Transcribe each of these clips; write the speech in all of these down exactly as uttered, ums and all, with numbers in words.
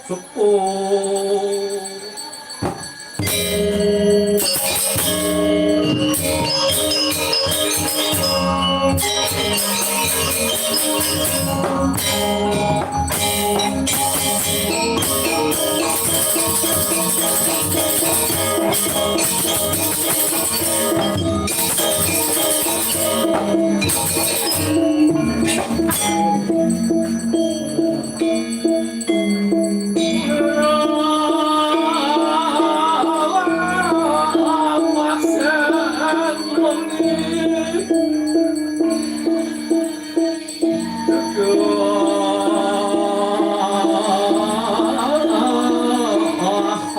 Sepuh.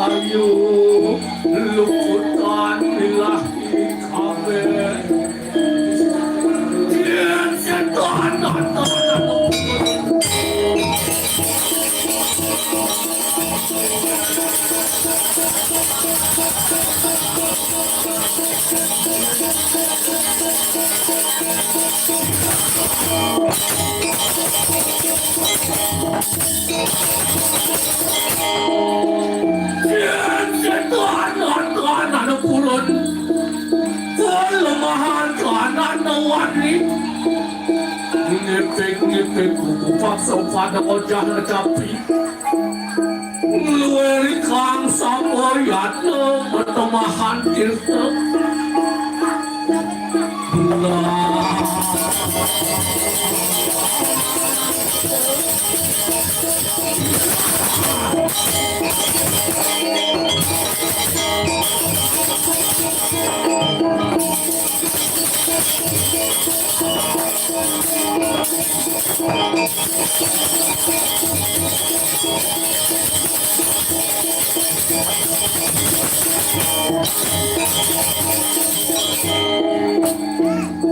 Ayo, luputan ilahi kabeh. Yen setan nonton aku. Yen setan nonton anak pulun, kelemahan kanan wani. Ngipik-ngipik kuku paksa pada ojah necapi. Ngluweri kang sampun yatna matemahan tirta. Belah.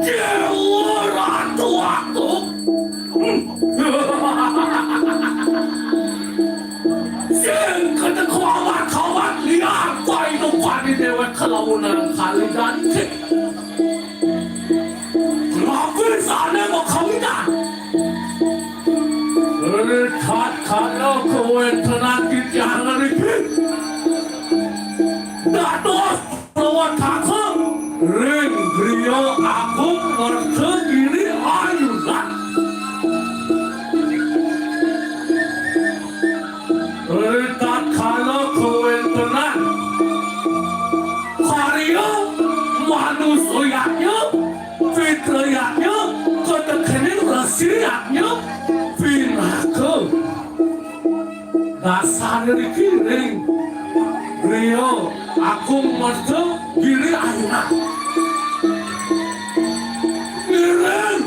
Dewa Ratu Agung. Sing ketekuawan kawan liang painupani dewek kelaunan kali ganti. Tapi sane makawinan. Tatkala kawentenan titiang ngriki dados prewetaka ring griya agung Mercagiri Ayunan. Ritatkala kawentenan karya manusa yadnya, pitra yadnya, katekening resi yadnya, pinaka dasar ngriki ring griya agung Mercagiri Ayunan. Ngiring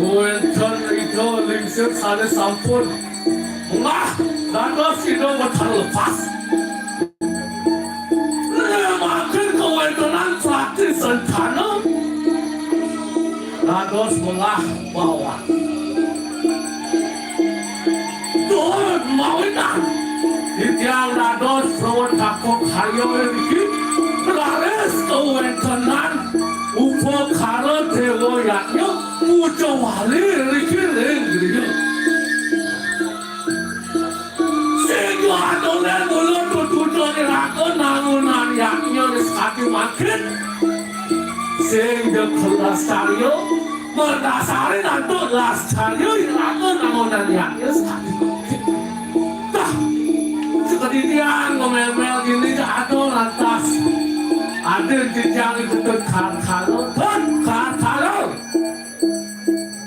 Wénten Ida Lingsir sané sampun mengah dados Ida Wetan Lepas. Nemaken kawéntenan Prati Sentana dados mengah bawang. Tur mawinan titiang dados prewetaka karya niki, raris kawéntenan upakara déwa yadnya puja wali niki ring griya. Sing adolen mula tututa iraga nangunan yadnya sakadi mangkin. Sing ja kelas karya Mardasari antuk las carya iraga nangunan yadnya sakadi mangkin. Tah, sakadi titiang ngemél-mél dini ja ada lantas. Adin titiang ikut Kartala. Tah, Kartala.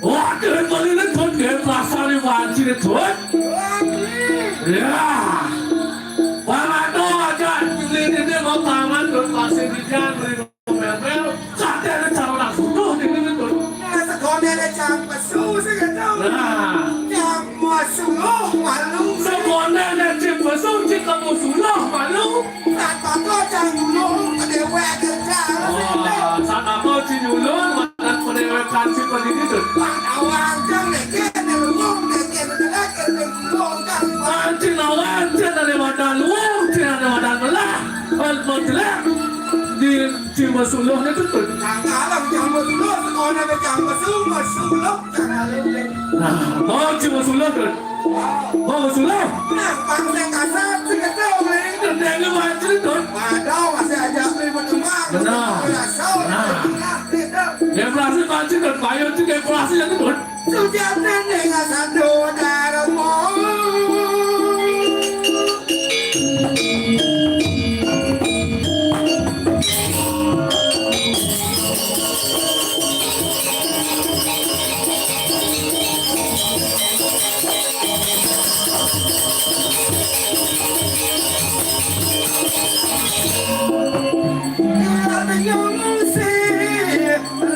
Wah, dhewe paling ikut nggih plasari wancine, Dut. Ya. Pang ada aja dini mau tangan, Dut, pasti titiang Mebel, kadene calon aku tuh di sini tuh. Nah, segone ada cang pesu sih gitu. Nah. Cang masuk malu. Segone ada cang pesu, cang kamu sulah malu. Tak apa cang dulu, kedewek kerja. Wah, saat apa cang dulu, mana kedewek kasih pendidik tuh. Pak awang cang deket, ada luwung deket, ada deket, ada luwung cang. Anjing awang, cang ada wadah luwung, cang ada wadah belah. Hal menjelek. Cing Masuluh né, Tut. Cang kalem, Cang Masuluh, sekolah ada Cang Masuluh, Masuluh, Cang Kalem. Nah, mau Cing Masuluh, Tut. Mau Masuluh. Nah, bangsa kasar, sing kesel, Lé. Gendeng lu maju, Tut. Waduh, masih aja ribut emang. Benar. Benar. Nah. Nah, gitu. Inflasi maju, Tut. Bayar tuh inflasi yang, Tut. Sujatine ngasado darmo.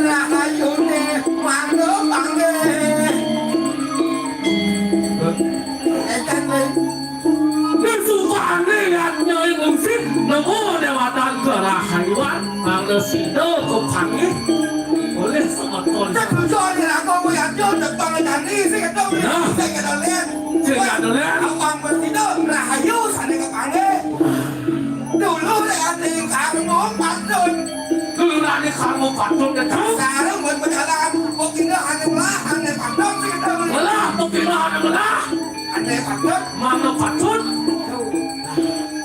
Rahayune mangga panggih. Édan, Lé. Disupane yadnya ing wungsi nemu dewatan kerahayuan, mangda sida kepanggih olih semeton. Cek lucu aja lah, kok mau yadnya, cek banget tadi, sing ketemu, nah. Sing ketemu, sing ketemu. Awang bersida, rahayu, sane kepanggih. Dulu lek ane karma patut. Dulu ane karma patut, ya, Cang. Sareng buat berjalan, kok indah ane melah, ane patut, sing ketemu. Melah, kok indah ane melah. Ane patut. Mangga patut.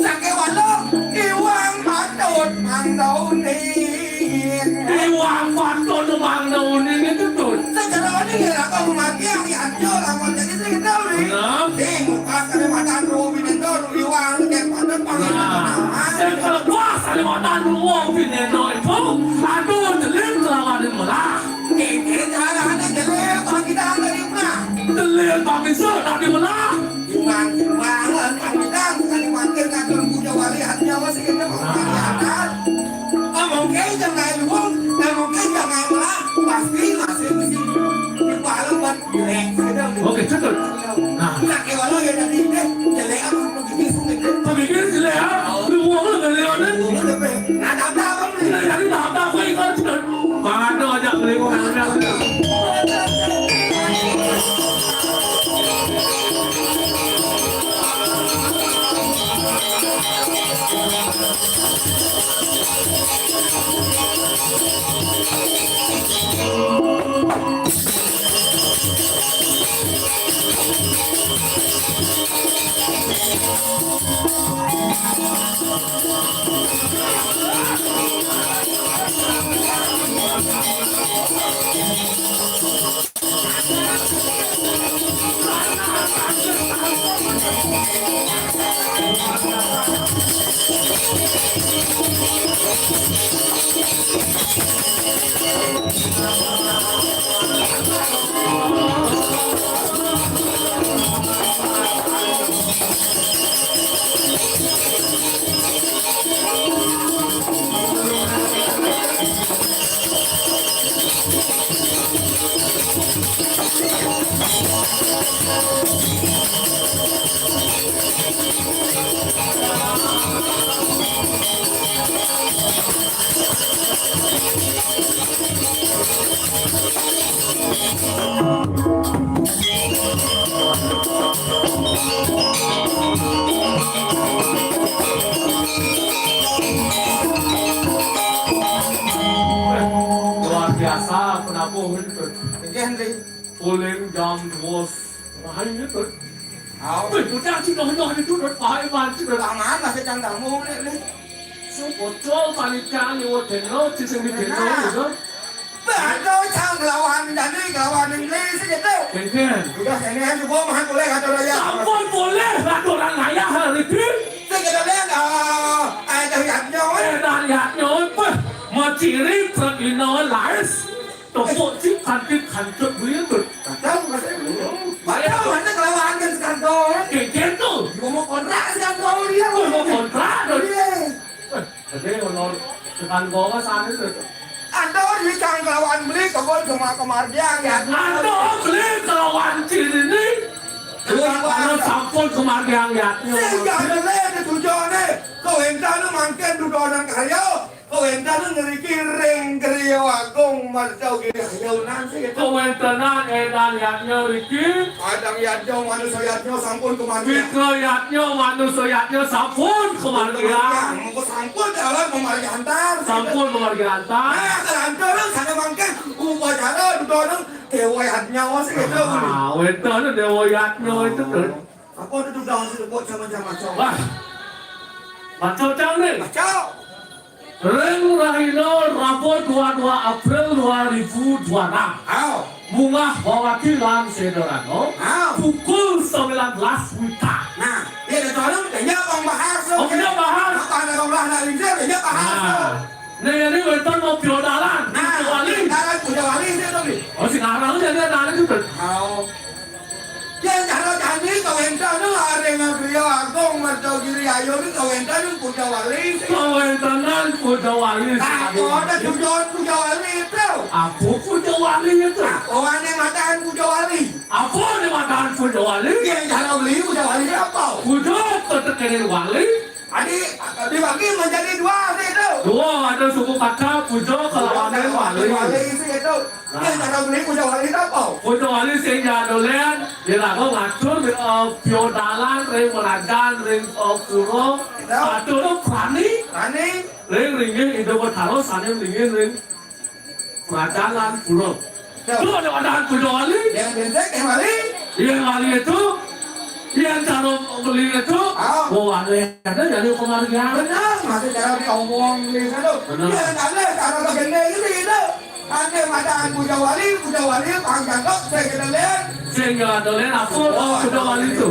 Sakéwala iwang patut, mangga uning. Iwang patut, mangga uning itu, Tut. Sejarah ini ya, aku mati yang dihancur, aku jadi sing tahu nih. Benar. Sing, pas Kalimantan, Ruwa, Pinendo, Iwang, Ken Patut, Pangeran. Nah, sing kelepas Kalimantan, Ruwa, Pinendo itu, aduh, jeling kelawan melah. Ini caranya jeling, Pak, kita dari mana? Jeling, Pak, bisa, tapi melah. Iman, iman, kang bidang, sekali mampir, kadung, punya wali, hati nyawa, sing, nah. Ngomong ke, jangan ngomong, ngomong ke, jangan melah, pasti masih mesti. Di palu, buat jelek, gitu. Oke, cukup. Nah. Nah, kayak walau ya tadi, deh, jelek, aku begini, sungai, deh. Tapi gini, jelek, ya? Lu buang lu, gak lewat, deh. Nah, tapi apa, nih? Nah, jadi, nah, apa, apa, itu, cukup. Mano ajak beli wong anyar. Luar biasa, penabuh itu. Nggih, nggih. Uling jam dua. Wah, ini tuh. Au. Wih, bocah sing nyoh-nyoh itu, Dut, Pak Iwan, sing, Dut. Tangan masih cang tamu, Lé, Lé. Sing bocor panitia liwat deno, sing, sing di deno, nah. Gitu. Bantu cang kelawan, jadi kelawan Inggris gitu. Mungkin. Udah, ini kan juga mahan boleh kata raya. Sampun boleh, aturan ayah hari ini. Sing kita lihat, eh, eh, dari Yatnyo, eh. Eh, dari Yatnyo, wah, maciri, pragina, lais. Tepuk cik kanthi kancut kuwi, Dut. Kadang masih belum. Padahal mana kelawan kan sekantor. Kayak gitu. Ngomong kontrak sekantor dia. Ngomong kontrak, Dut. Iya. Wah, gede ono sekantor sana, Dut. Anda di cang kelawan beli kebun sama kemardian ya. Anda beli kelawan ciri ini. Wah, karena sampun kemardian ya. Sehingga ada di tujuannya. Kau entah lu mangkin dudonan karya. Kok Wénten ngriki ring Griya Agung Mertagiri. Ayo, nang sih itu. Kawéntenan édan yadnya ngriki. Kadang yadnya, manusa yadnya sampun kemargian. Wika yadnya, manusa yadnya sampun kemargian. Mengko sampun jalan pemargi antar. Sampun pemargi antar. Nah, kelantur sana mangkin upacara dudono déwa yadnya sih itu. Ah, wénten déwa yadnya itu, Tun. Apa itu dudono sih, buat sama-sama, Cok? Wah. Baca, Cang, nih. Baca. Ring rahina Rabu dua dua April dua ribu dua enam. Aw. Munggah wewadi lan sedana. Aw. Pukul sembilan belas wita. Nah, ya ada tolong, kayaknya Bang Bahar, so. Oh, iya, Bahar. Apa ada orang nak lincir, kayaknya Bahar, so. Nah. Nah, ini wénten mau piodalan. Nah, Puja Wali. Piodalan Puja Wali sih, tapi. Oh, sing aran aja dia, nah, itu, Tun. Aw. Yén cara jani kawéntenan ring Griya Agung Mertagiri Ayu ni kawéntenan Puja Wali. Kawéntenan Puja Wali. Apa ada tujuan Puja Wali itu? Apa Puja Wali itu? Apa ané madahan Puja Wali? Apa ané madahan Puja Wali? Yén cara beli Puja Wali apa? Puja ketekené wali. Adi, dibagi menjadi dua sih itu. Dua, ada suku kata puja kalawanan wali. Wali sih itu. Nah. Yén cara beli Puja Wali apa? Puja Wali sing jadolan, iraga ngatur, eh, piodalan ring merajan, ring, eh, pura. Ya. Atur prani. Prani. Ring ringgih Ida Betara sané ringgih ring merajan lan pura. Ya. Itu ada madahan Puja Wali. Yang bensek, yang wali. Yang wali itu, yang cara beli itu, ah. Oh, ada yang ada jadi penghargaan. Benar, masih cara diomong di sana. Benar. Yang ada cara begini gitu, gitu. Ada madahan Puja Wali, Puja Wali, Bang Jangkok, saya kena lihat. Sehingga ada lihat apa, oh, Puja Wali itu.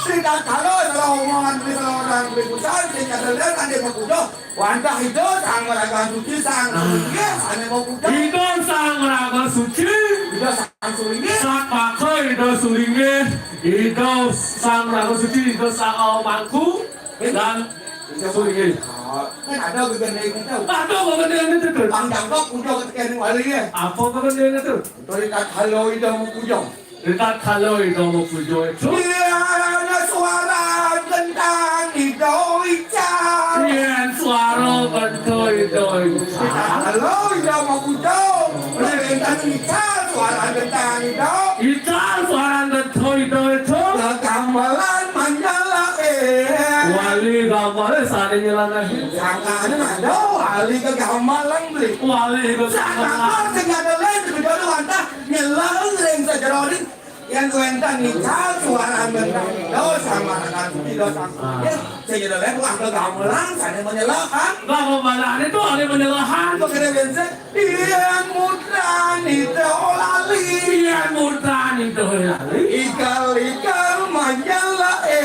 Tidak tahu, salah omongan, beli salah orang, beli busan, saya kena lihat, ada yang puja. Wantah Ida Sang Maraga Suci, Sang Sulinggih, sané mau puja. Ida Sang Maraga Suci. Ida Sang Sulinggih. Sang Maraga Ida Sulinggih. Ida Sang Maraga Suci, Ida Sang Mangku. Dan Ida Sulinggih. Oh, kan ada gegendeng itu. Ada gegendeng itu, Tun. Bang Jangkok puja ketekené wali ya. Apa gegendeng itu? Dari tatkala Ida mau puja. Ritatkala Ida mau puja itu. Yén suara gentang Ida ical. Yén suara gentang Ida ical. Ritatkala Ida mau puja. Gentang ical, suara gentang Ida. Ical suara gentang Ida itu. Gegamelan manjalaé. Wali gamelan sané nyelanahin. Sangkané ada wali gegamelan beli. Wali gegamelan. Sangkané sing ada lain, kecuali wantah nyeleng ring sajeroning. Yén wénten ical suara gentang Ida Sang Maraga Suci Ida Sang. Ah. Ya, sing ada lain wah gegamelan sané menyeleng. Gamelan itu ada menyeleng. Kok kena bensin? Yén mudran Ida lali. Yén mudran Ida lali. Igal-igal manjalaé.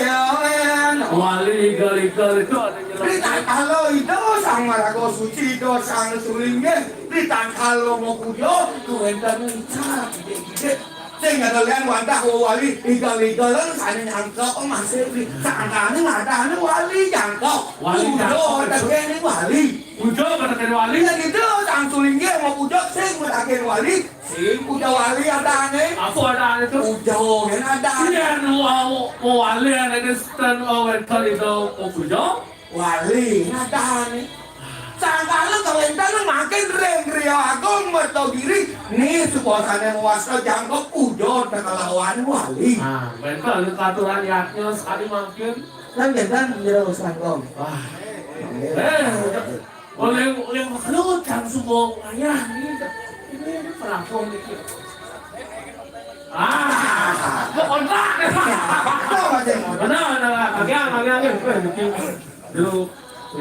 Wali igal-igal itu ada nyeleng. Ritatkala Ida Sang Maraga Suci Ida Sang Sulinggih. Ritatkala mau puja, kawéntenan ical gedé-gedé. Sing ada lian wantah wali, igal-igalan sané nyangkok, masih di sangkané ngadané wali jangkok. Wali jangkok. Puja ketekené wali. Puja ketekené wali. Ya gitu, Sang Sulinggih mau puja, sing ngadain wali, sing puja wali adané. Apa adané itu? Puja kan ada. Iya, nu, mau, mau wali adané, sten, oh, wénten itu, mau puja. Wali, ngadané. Sangkala kawéntenan mangkin ring Griya Agung Mertagiri, ni supasané mawasta jangkep puja tekalawan wali. Ah, wénten katuran yadnya sekali mangkin. Lan wénten jero sangkong. Wah. Eh, oleh, oleh makhluk kang sumbung ayah ni. Ini, ini pelakon ni. Ah, kok kontak? Benar, benar. Bagian, bagian, bagian. Dulu,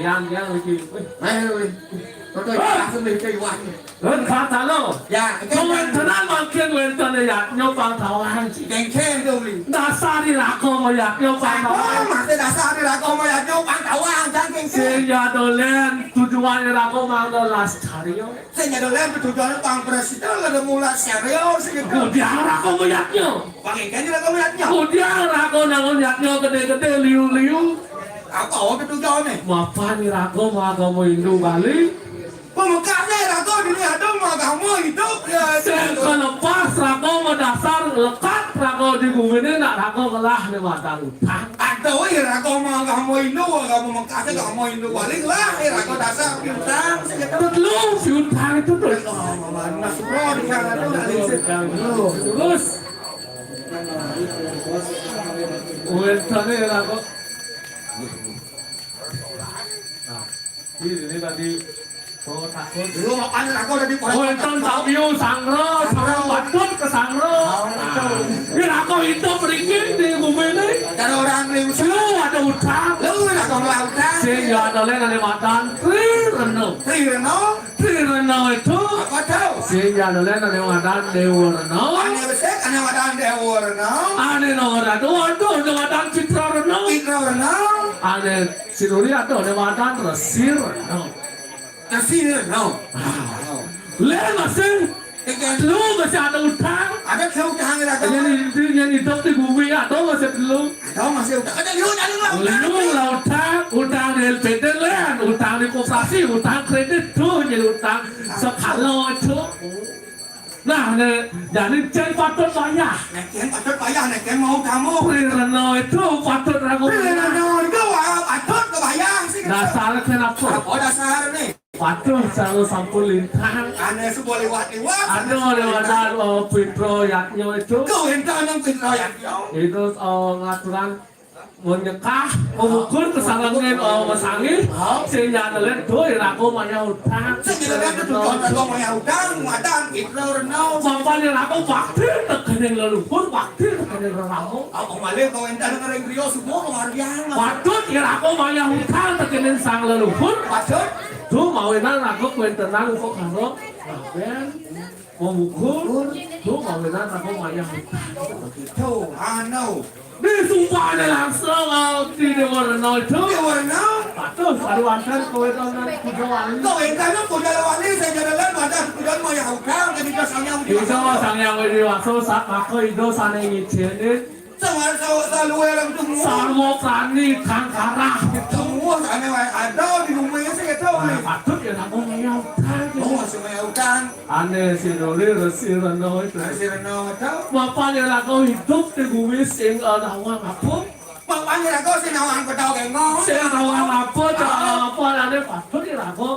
yang, yang, iki. Wih. Ayo, wih. Betul, ah! Langsung nih, kayak wah. Lengkap, halo. Ya, oke. Kawéntenan mangkin wénten yadnya pangtawang. Kéngkén to, Bli. Dasar iraga mayadnya pangtawang. Apa? Masih dasar iraga mayadnya pangtawang, jan kéngkén. Sing ya dolen, tujuan iraga mangda las carya. Sing ya dolen, tujuan pang presiden, lada mula serius, gitu. Kudiang iraga mayadnya. Pangingkén iraga mayadnya. Kudiang iraga nangun yadnya gedé-gedé, liu-liu. Apa, oh, tujuané? Mapan iraga magama Hindu Bali. Pamekasé raga dini ada magama Hindu, ya. Sing kalepas raga madasar lekat raga di guminé nak raga ngelah né madang utang. Tahu ya, aku mau, kamu Indo, kamu mau kasih, kamu Indo balik lah, ya, aku dasar piutang, saya kata. Lu piutang itu tuh. Oh, mana suka di sana tuh, nggak bisa. Terus. Wénten ya, aku. Nah, ini tadi Oh, takut. Lu ngapain aku tadi? Wénten sami sangra, sangra patut ke sangra. Yen aku itu mriki di bumi ini. Cara orang liwat. Lu ada utang. Lu ada utang. Sing ya ada lén ane madan Tri Reno. Tri Reno? Tri Reno itu. Apa tuh? Sing ya ada lén ane madan Dewa Reno. Ane besik, ane madan Dewa Reno. Ane nomor satu, aduh, ane madan Citra Reno. Citra Reno. Ane sinuri, aduh, ane madan Resi Reno. Kasih, no. Lén masih, lu masih ada utang. Ada saya utang, ada. Yang itu, yang hidup di bumi, ada masih belum. Ada masih utang. Ada lu, ada lu. Lu lah utang, utang di L P D lén, utang di koperasi, utang kredit tuh, jadi utang sekalo itu. Nah, nek jane jan patut bayah. Nek jan patut bayah, nek jan mau kamu. Tri Reno itu patut aku. Tri Reno itu, ah, patut kebayah sih. Dasar kenapa? Apa dasar nih? Waduh, selalu sampun lintang. Ane sebuah liwat-liwat. Aduh, lewat, oh, Pitro Yatnyo itu. Kau entah nang Pitro Yatnyo. Itu, oh, ngaturan mun nyekah, mengukur kesarangan, oh, mesangi. Sing nyanelen do ira aku mayah utang. Sing nyanelen do ira aku mayah utang, madan Pitro Reno. Mapan ira aku bakti tekening leluhur, bakti tekening reramo. Apa malih kau entah nang ring griya subuh kemarian. Patut ira aku mayah utang tekening sang leluhur. Patut. Duh, mawinan aku kuwentenan kok karo sampean. Mengukur, duh, mawinan aku mayah utang. Tuh, anu. Disumpahne langsung, oh, di Dewa Reno itu. Dewa Reno. Patuh, saru antar kowe to nang Kuda Wali. Kowe kan Kuda Wali, saya jalan pada Kuda mayah utang, ketika saya Kuda Wali. Sang Hyang Widi Waso, sak maka Ida sane ngijeni. Sama, sama, sama, lu yang tunggu. Sarwa prani kang karah. Tunggu, sana, wae. Ada di rumahnya sih, itu. Nah, patut ya, kamu mayah utang. Oh, masih mayah utang. Ane sinuri Resi Reno itu. Resi Reno itu. Bapak yen aku hidup di bumi sing, eh, nawang apa? Bapak yen aku sing nawang pedal kengong. Sing nawang apa, cak apa, ane patut yen aku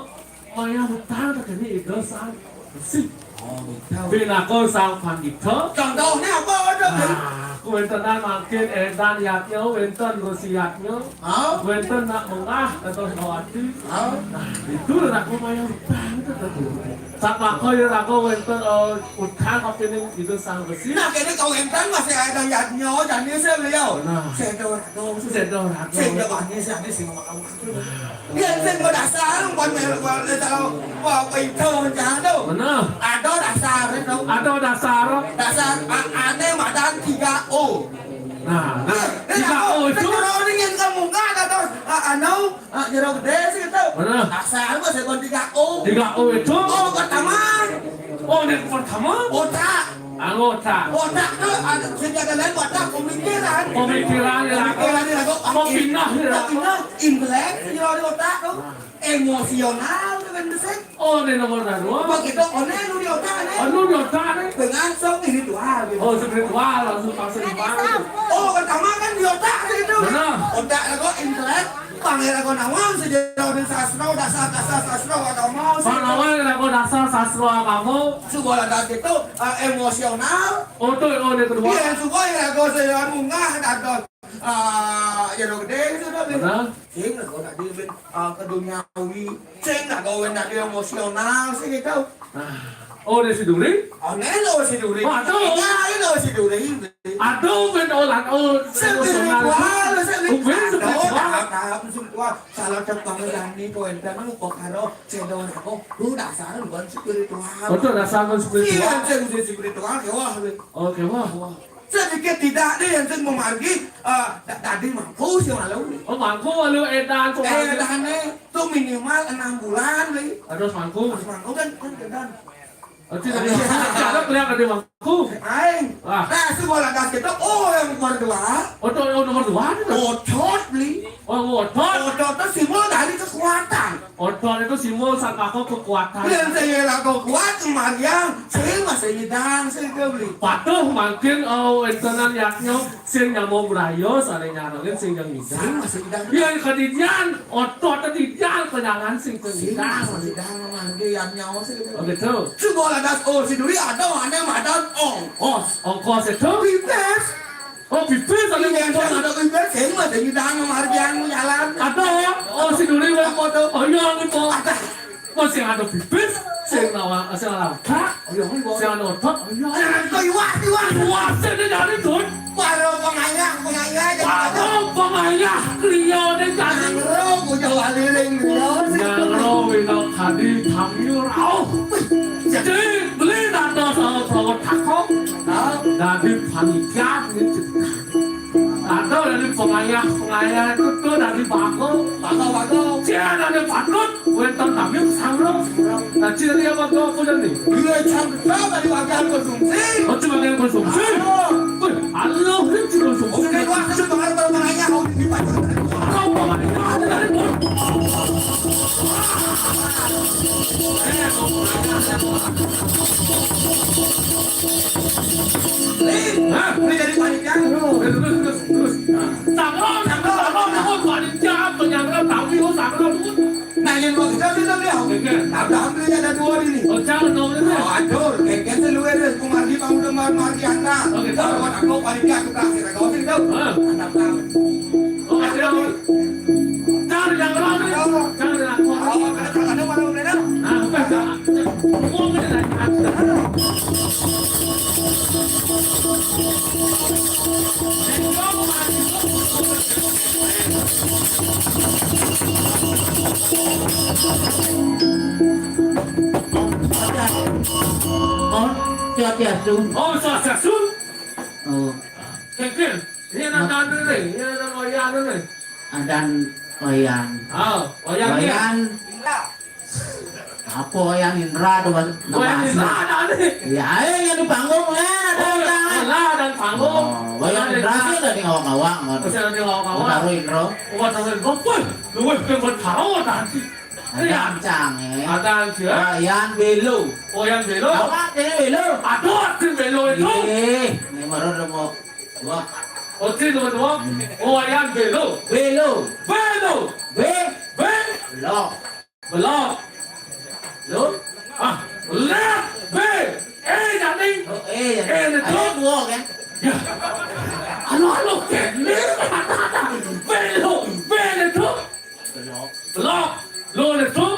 mayah utang tekeni Ida Sang Resi. Oh, betul. Pinaka Sang Pandita. Contohnya apa, Dok? Nah, kuwéntenan mangkin Édan Yatnya, wénten Resi Yatnya. Hah? Wénten Nak Mengah, dados Mawati. Hah? Nah, itu lho aku mayah utang itu, Dok. Sak maka ya aku wénten, eh, utang kapining Ida Sang Resi. Nah, kene kau wénten masih ada Yatnya, jane sih beliau. Nah. Sedo, sedo, sedo, sedo, ane sih, ane sih, ngomong kamu. Yen sing dasar, bukan melu, bukan melu, wah, apa itu, jangan tuh. Bener. Ada dasar itu. Ada dasar. Dasar, a-, ane madan tiga O. Nah, nah, tiga O itu. Kalau ingin kamu nggak ada terus, a-, anu, a, jero gede sih itu. Bener. Dasar mah saya tiga O. Tiga O itu? O pertama. O yang pertama? Otak. Anggota. Otak tuh ada, sing ada lain otak, pemikiran. Pemikiran, ya. Pemikiran, ya, kok. Pemikiran, ya. Pemikiran, intelek, sing ada di otak tuh. Emosional tuh kan besar. Oh, ini nomor dua. Begitu, oh, ini lu di otak, nih. Oh, lu di otak, nih. Dengan spiritual, gitu. Oh, spiritual, langsung pasang di mana? Oh, pertama kan di otak, gitu. Benar. Otak, ya, kok, intelek. Panggil aku nawang sejarah dan sastra, dasar-dasar sastra agama. Panawang aku dasar sastra agama. Sekolah dan itu, eh, emosional. Oh, tuh, oh, ini kedua. Iya, supaya aku saya munggah dan, eh, ya, dong, gede gitu, dah, Bin. Benar. Sing, aku tadi, Bin, eh, ke duniawi. Sing, aku, Bin, tadi emosional, sih, gitu. Nah. Oh, dari si Duri? Oh, nelo si Duri. Waduh. Iya, nelo si Duri. Aduh, ben olah, oh, spiritual, spiritual. Oh, ben spiritual. Tahap, tahap spiritual. Salah depan jani kowe enten lupa karo cendol aku. Lu dasar bukan spiritual. Betul, dasar bukan spiritual. Iya, sing spiritual, ya wah, lu. Oke, wah. Wah. Sedikit tidak nih yang sing memargi, eh, da-, tadi mampu sih malu. Oh, mampu malu edan tuh. Eh, edannya tuh minimal enam bulan, nih. Terus mampu. Terus mampu kan, kan edan. Ati tadi cara kelihatan di mangku. Aing. Ah. Nah, si bola das gitu, oh, yang nomor dua. Oh, tuh, oh, nomor dua nih, tuh. Ocot, beli. Oh, ocot. Ocot tuh simbol dari ke Kekuatan. Otot itu simbol sangkaka kekuatan. Yén sing ngelah kuat, margiang, sing masih nyidang, sing kebeli. Patuh mangkin, eh, wéntenan yadnya, sing nyama braya, sané nyarengin, sing nyidang. Sing masih nyidang. Yén kadidian, otot kadidian, penyalan sing Sing nyidang. Masih nyidang, margi yadnya, sing kebeli. Oh, gitu. Coba ladas, oh, si Duri ada, ada madan ongkos. Ongkos itu? Pipis. Oh, pipis, ada. Iya, ongkos. Ada pipis, sing masih nyidang, margiang, jalan. Ada, oh, si Duri, apa tuh? Oh, iya, gitu. Ada. Kok sing ada pipis, sing nawa, sing ada otot, oh, iya, iya, sing ada otot, oh, iya. Nah, kok iwas, iwas. Iwas, ini dari tuh. Baru pengayah, pengayah, jadi baru pengayah, beliau ini jadi. Nyangro, bujang waliring, beliau. Nyangro, wina kadi, kami rauh. Jadi, beli tanda sama perahu takok. Hah? Jadi panitia, gitu. Ada dari pengayah-pengayah itu tuh dari Bagong. Bagong, Bagong. Dia dari Patut, wénten kami sangro. Nah, ciri apa tuh aku dan nih? Iya, cantik dari bagian konsumsi. Oh, cuma yang konsumsi? Ah. Wih, halo, ini cuma konsumsi. Oke, wah, saya dengar pengayah, oh, di Patut. Kau pengayah dari Patut. Hah? Ini jadi panitia. Terus, terus, terus. Sangro, sangro, sangro, sangro, panitia, penyangga, tamu, sangro, terus. Nah, yang gua kita sudah beliau. Oke. Nah, udah ambil ada dua ini. Oh, jangan dong, ini. Oh, aduh, kayak gitu lu ada Kumardi, Bang, udah mar-, margi anda. Oke, kalau aku panitia, aku kasih, aku sih tahu. Hah? Anak tahu. Oh, kasih tahu. Cari yang rame. Cari yang rame. Oh, Swastiastu. Oh, Swastiastu. Oh. Kengkil. Ini anak anu nih, ini anak Wayan nih. Adan Wayan. Oh, Wayan nih. Wayan. Apa Wayan Indra tuh, Mas? Wayan Indra ada nih. Ya, eh, yang di panggung, eh, ada. Oh, Indra. Lah, ada di panggung. Oh, Wayan Indra sih ada di ngawak-ngawak, Mas. Masih ada di ngawak-ngawak. Taruh Indra. Oh, taruh Indra. Woi, lu woi, yang buat tahu tadi. Ada ancang, eh. Ada ancang. Wayan Belo. Oh, Wayan Belo. Awak dia Belo. Aduh, si Belo itu. Iya, ini baru ada mau. Wah. Oke, teman-teman. Oh, Wayan Belo. Belo. Belo. Be. Be. Belok. Belok. Lo? Ah, lep. Be. Eh, jadi. Oh, eh, jadi. Eh, itu. Ada dua, kan? Ya. Anu, anu, kene. Belo. Belo. Belok. Belok. Lo, itu.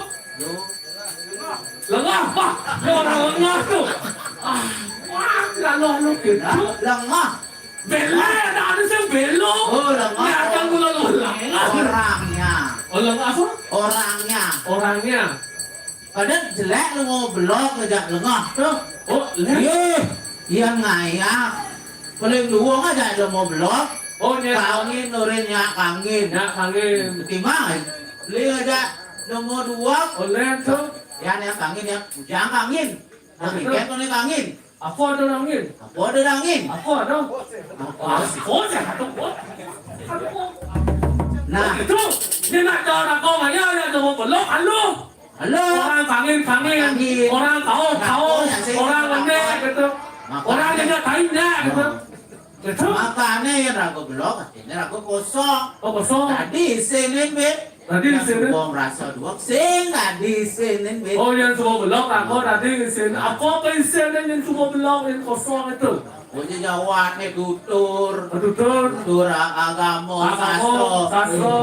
Lo. Lengah, Pak. Lo orang lengah tu. Ah, wah, lalu, lalu gitu. Lengah. Bela, ada, ada sing belo. Oh, lengah. Ya, ada mula lengah. Orangnya. Oh, lengah apa? Orangnya. Orangnya. Padahal jelek lu mau belok ngejak lengah tuh. Oh, lengah. Iya, iya ngayah. Paling dua aja lu mau belok. Oh, iya. Kangin, nurin nyak kangin. Nyak kangin. Ketimbang, beli aja nomor dua. Oh, lengah tuh. Ya, nyak kangin ya. Ujang kangin. Nah, betul. Ikan tuh nih kangin. Apa ada angin? Apa ada angin? Apa ada? Apa? Apa sih? Apa? Apa? Nah. Itu, ini nak tahu nak kau banyak, nak tahu belok, halo. Halo. Orang kangin, kangin. Kangin. Orang kau, kau. Nah, oh, ya, sih. Orang lembek, gitu. Makanya. Orang yang nggak tahu, gitu. Nah. Gitu. Makanya yang ragu belok, artinya ragu kosong. Oh, kosong. Tadi isinin, Be. Tadi yang isinin. Semua merasa dua, sing tadi isinin, Be. Oh, yang semua belok, aku tadi isinin. Apa, apa isinin yang semua belok, yang kosong itu? Punya jawab nih, tutur. Oh, tutur. Tutur a-, agama, agama, sastra. Sastra.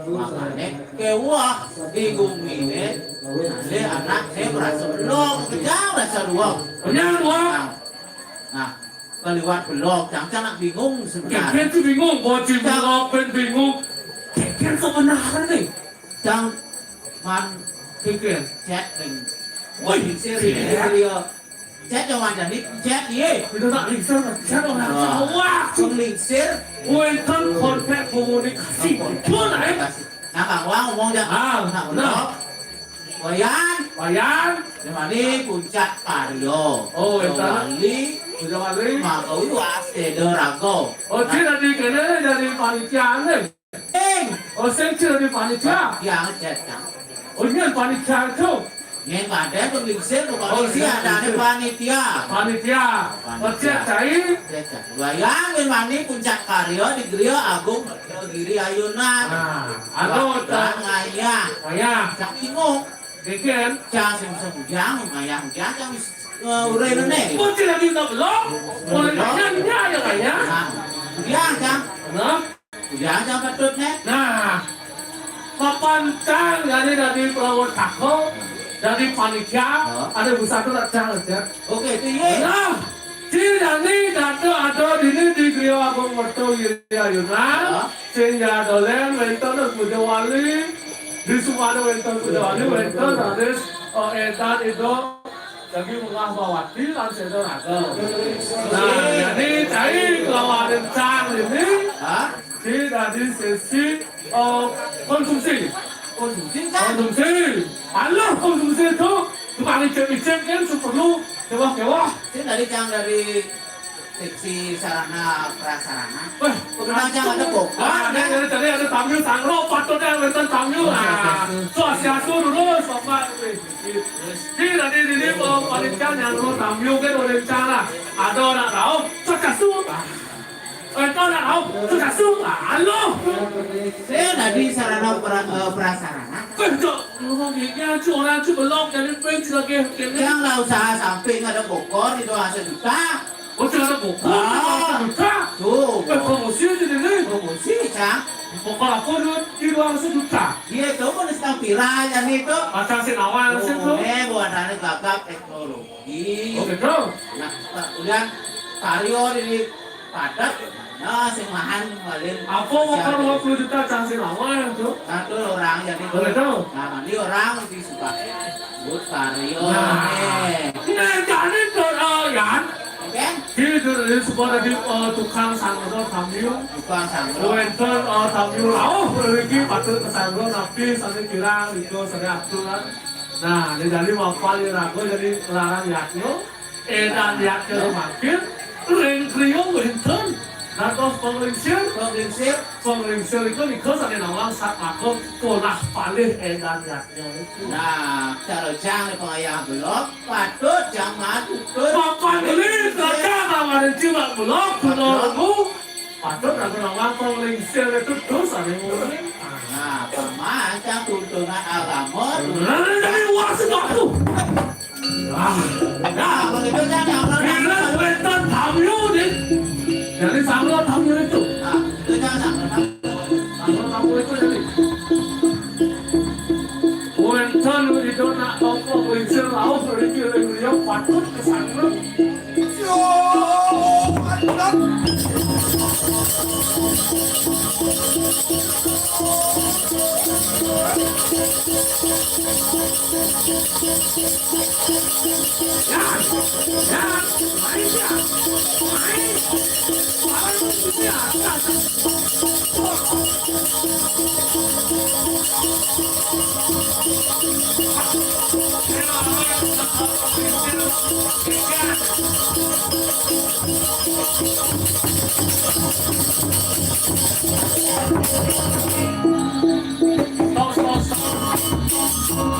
Makanya, kewah, bingung ini. Nanti anak saya merasa belok, kejam merasa dua. Punya dua. Nah, nah. Kaliwat belok, cang, cang nak bingung sebenarnya. Kengken tuh bingung, bocil belok pun bingung. Kengken kebenaran nih. Cang, man, kengken. Chat ring. Woi, lingsir, chat. Lingsir dia. Chat yang macam ni, chat ye. Itu tak lingsir, chat orang Jawa. Cang lingsir. Woi, kan kontak komunikasi. Komunikasi. Nah, Bang Wang ngomong aja. Ah, nak belok. Wayan. Wayan. Di mana puncak Karyo? Oh, itu. Wali. Puncak Wali. Maka itu asli rago. Oh, dia dari kene, dari panitia nih. Ing. Sing cai dadi panitia. Tiang cai, Cang. Oh, nyén panitia to. Nyén kadén panglingsir, oh, panitia, adané panitia. Panitia. Panitia. Cai. Cai, Cang. Wayah nyén mani puncak karya di Griya Agung Giri Ayunan. Nah, anu, Cang. Ngayah. Ngayah. Cang bingung. Gégén. Cang sing bisa bujang, ngayah bujang, Cang wis, eh, urip né. Kok tidak minta belum? Belum. Orang kaya dia ya kaya. Nah, bujang, Cang. Nah. Bujang, Cang, patut né. Nah, papan Cang jadi, jadi pelawat tako, jadi panitia, ada busa tu nak Cang aja. Oke, itu iya. Nah, si jani datu ada dini di Griya Agung Merta Giri Ayunan. Sing ya dolen wénten Puja Wali, di Sumada wénten Puja Wali, wénten raris, eh, édan Ida Daging Melah Bawati lan Séda Raga. Nah, jadi cai kelawan Cang ini, si dadi sesi, eh, konsumsi. Konsumsi, Cang? Konsumsi. Alah, konsumsi to, tukang icip-icip kan sing perlu kéweh-kéweh. Sing dadi, Cang, dadi seksi sarana prasarana. Wéh, pernah aja ada bokor, ah, kan? Ada, ada, ada tamu sangro, patut ada wénten tamu. Oh, nah, swastiastu. Swastiastu, lurus, Bapak. Wéh, di tadi ini, oh, panitia nyangro tamu kan, oleh cara. Ada anak rauh, swastiastu. Wénten anak rauh, swastiastu. Halo. Saya tadi sarana pra-, eh, prasarana. Wéh, Cok, ngomong gini aja, orang aja belum, jadi pun lagi. Yang nggak usah sampai nggak ada bokor, itu asa duta. Oh, sing ada bokor, ah, sing ada duta. Tuh. Eh, promosi aja deh, nih. Promosi, Cang. Bokor apa dulu di luar seduta? Iya, tuh, mau diskon pira aja nih, tuh. Pasang sing awal, sing tuh. Oh, eh, buatannya gagap teknologi. Oh, gitu. Nah, kemudian karyo di padat, ya, sing mahan paling. Apa bokor dua puluh juta, Cang, sing awal, tuh? Nah, tuh orang jadi. Oh, gitu. Nah, nanti orang lebih suka buat karyo, nah, eh. Nah, jadi tuh, oh, Yan. Oke. Di, di, di sebuah tadi, eh, tukang sangro tamu. Tukang sangro. Wénten, eh, tamu rauh mriki patut kasangro napi sané kirang, rika sané aturan. Nah, di dali mapan iraga jadi larang yadnya. Édan yadnya mangkin, ring griya wénten. Dados panglingsir. Panglingsir. Panglingsir iku nika sané nawang satmaka polah palih édan yadnya. Nah, cara Cang di pangayah belum, patut Cang madu, patut. Papan beli, kerja tawarin jimat belum, guna ilmu. Patut aku nawang panglingsir itu dosa nih, mulai. Nah, paman, Cang tuntunan agama. Nah, dari luar sebab tuh. Ah, nah, begitu Cang, Cang. Kira wénten tamu nih. Dari sangro tamu itu. Nah, itu Cang, Cang. Sangro tamu itu jadi. Wénten ida nak tapa lingsir rauh mriki ring griya patut kasangro.